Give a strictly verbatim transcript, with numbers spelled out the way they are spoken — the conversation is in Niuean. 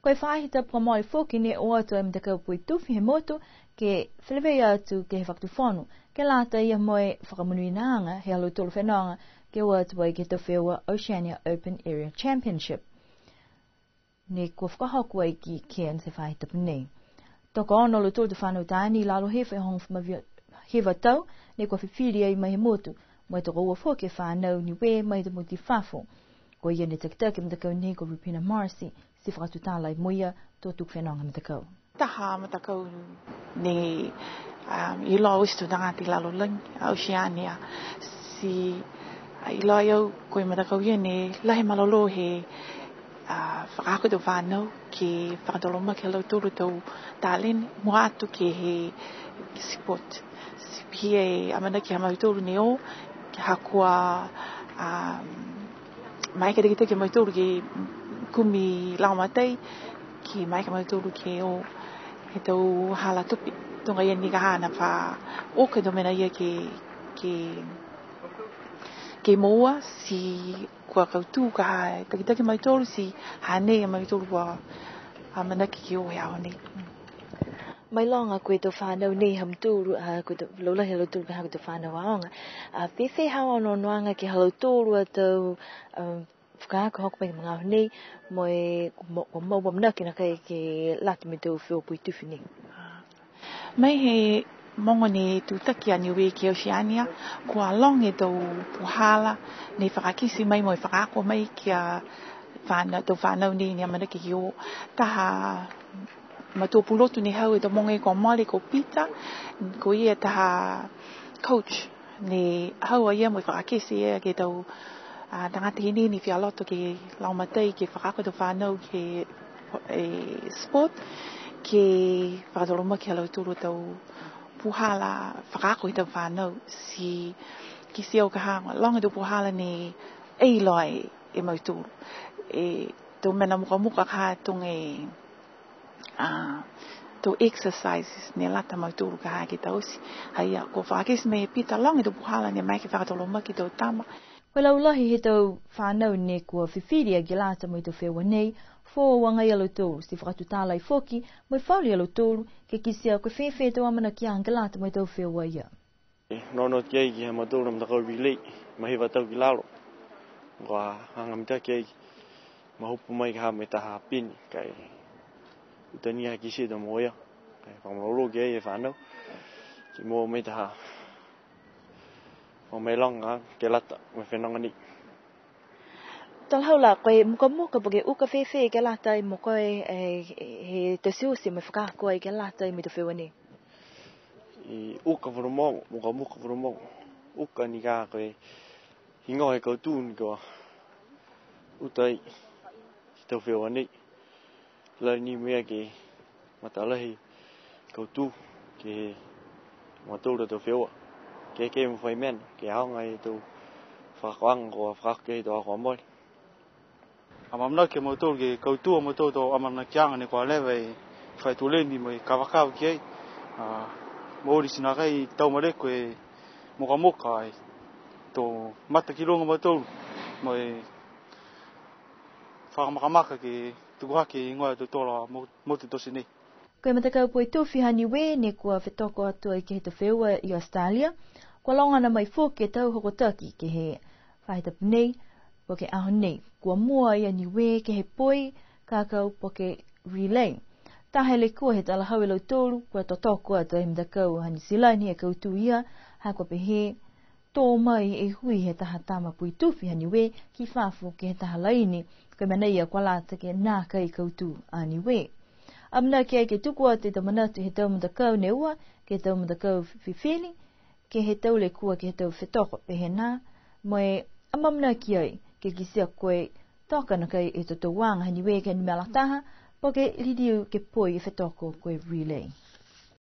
Ko e faahi tapu kua mole foki ne o atu e matakau Poitufi he motu ke feleveia atu ke he fakatufono, ke lata ia mo e fakamonuinaaga he ha lautolu fenoga ke o atu ai ke he tau feua Oceania Open Area Championship. Ne kua fakahoko ai ki Cairns he faahi tapu nei. Tokoono a lautolu tau fanau taane i lalo he faahi hogofulu ma hiva tau, ne kua fifili ai mai he motu, mo e tokoua foki e fanau Niue mai he tau motu i fafo. Ko ia ne takitaki e matakau nei ko Rupina Morrissey, ti fakatutala ai mo ia to tuku fenoga matakau. Taha matakau ne, um, iloa oti e tau tagata i lalolagi, a Oceania, ti, a, iloa e au ko e matakau ia ne lahi e malolō he, a, fakaako e tau fanau ke fakatolomaki ha lautolu a tau taleni, mua atu ke he sport. Ti pihia e amanaki ha mautolu ne o, ke ha kua, um, maeke e takitaki a mautolu ke kumi lagomatai, ke maeke a mautolu ke o he tau hala tupe. Tuga ia ni ka ha ne fa uka e tau mena ia ke, ke, ke moua, ti kua kautū ka ha e takitaki a mautolu, ti hanei a mautolu kua amanaki ke o he aho nei. Mailoga ko e tau fanau nei ha mutolu, a, ko e tau laulahi ha lautolu ka ha ko e tau fanau aoga. A, fēfē haau a onoonoaga ke he ha lautolu a tau, a, fakaako hoko mai ke he magaaho nei, mo e, mo, mo, mo e amanaki nakai ke lata mo e tau feua Poitufi nei. Mai he mogo ne tutaki a Niue ke Oceania, kua loga e tau puhala ne fakakite mai mo e fakaako mai ki a fana-, tau fanau nei ne amanaki ke o. Taha matua pulotu ne hau he tau mogo kua mole ko Peter, ko ia taha coach ne hau a ia mo e fakakite ia ke he tau, a, tagata hinei ne fia loto ke lagomatai ke fakaako e tau fanau ke he sport, ke fakatolomaki ha lautolu a tau puhala fakaako he tau fanau, ti kitia au ka ha loga e tau puhala ne iloa e, e mautolu. E tau mena mukamuka ka ha tuga e, a, tau exercises ne lata ha mautolu ka ha ke taute. Ha ia, kua fakakite mai e Peter loga e tau puhala ne maeke ke fakatolomaki e tau tama. Ko e laulahi he tau fanau ne kua fifili ai ke lata mo e tau feua nei, foou agaia a lautolu, ti fakatutala ai foki mo e falu ia lautolu ke kitia ko e fēfē e tau amanakiaga ke lata mo e tau feua ia. Onoono ki ai ke he ha mautolu a matakau relay, ma hiva tau ki lalo. Kua hagahaga mitaki ai, ma hopo mai ke he ha mo e taha pini, ka e uta ni a kitia e tau mogo ia. Ka e fakamalolō ki ai e fanau, ke moua mai taha, moua mai loga ke lata mo e fenoga nei. Talahau la, ko e mukamuka po ke uka fēfē ke lata ai mo koe, e, he tau tiute mo e fakaako ai ke lata ai mo e tau feua nei? I uka falu mogo, mukamuka falu mogo. Uka ni ka ko e higoa he kautū ni kua uta ai ke he tau feua nei. Lali ni mena ke matalahi kautū ke he mautolu a tau feua. Ke, ke mo fai mena, ke aoga e tau fakaakoaga kua fakaako ke he tau aho kua mole. Amaamanaki a mautolu ke kautū a mautolu tau amanakiaga ne kua leva e fai tuleni mo e kavakava ki ai. A, mooli ti nākai tau male ko e mukamuka ai. To mata ki luga a mautolu mo e fakamakamaka ke tuku hake e higoa e tau tolo mo-, motu tote nei. Ko e matakau Poitufi ha Niue ne kua fetoko atu ai ke he tau feua i Australia. Kua logona mai foki e tau hokotaki ke he faahi tapu nei, po ke aho nei. Kua mua ai a Niue ke he poi, kakau po ke relay. Taha e lekua he talahau e lautolu, kua totoko atu ai he matakau ha Niu Silani e kautū ia, ha kua pehē, tō mai e hui he taha tama Poitufi ha Niue ki fafo ke he taha laini, ko e mena ia kua lata ke nākai kautū a Niue. Amanaki ai ke tuku atu e tau manatu he tau matakau ne ua, ke he tau matakau fifili, ke he tau lekua, ke he tau fetoko pehē nā, mo e amaamanaki ai ke kitia ko e toka nakai e totouaga ha Niue ke he numela taha, po ke liliu ke poi e fetoko ko e relay.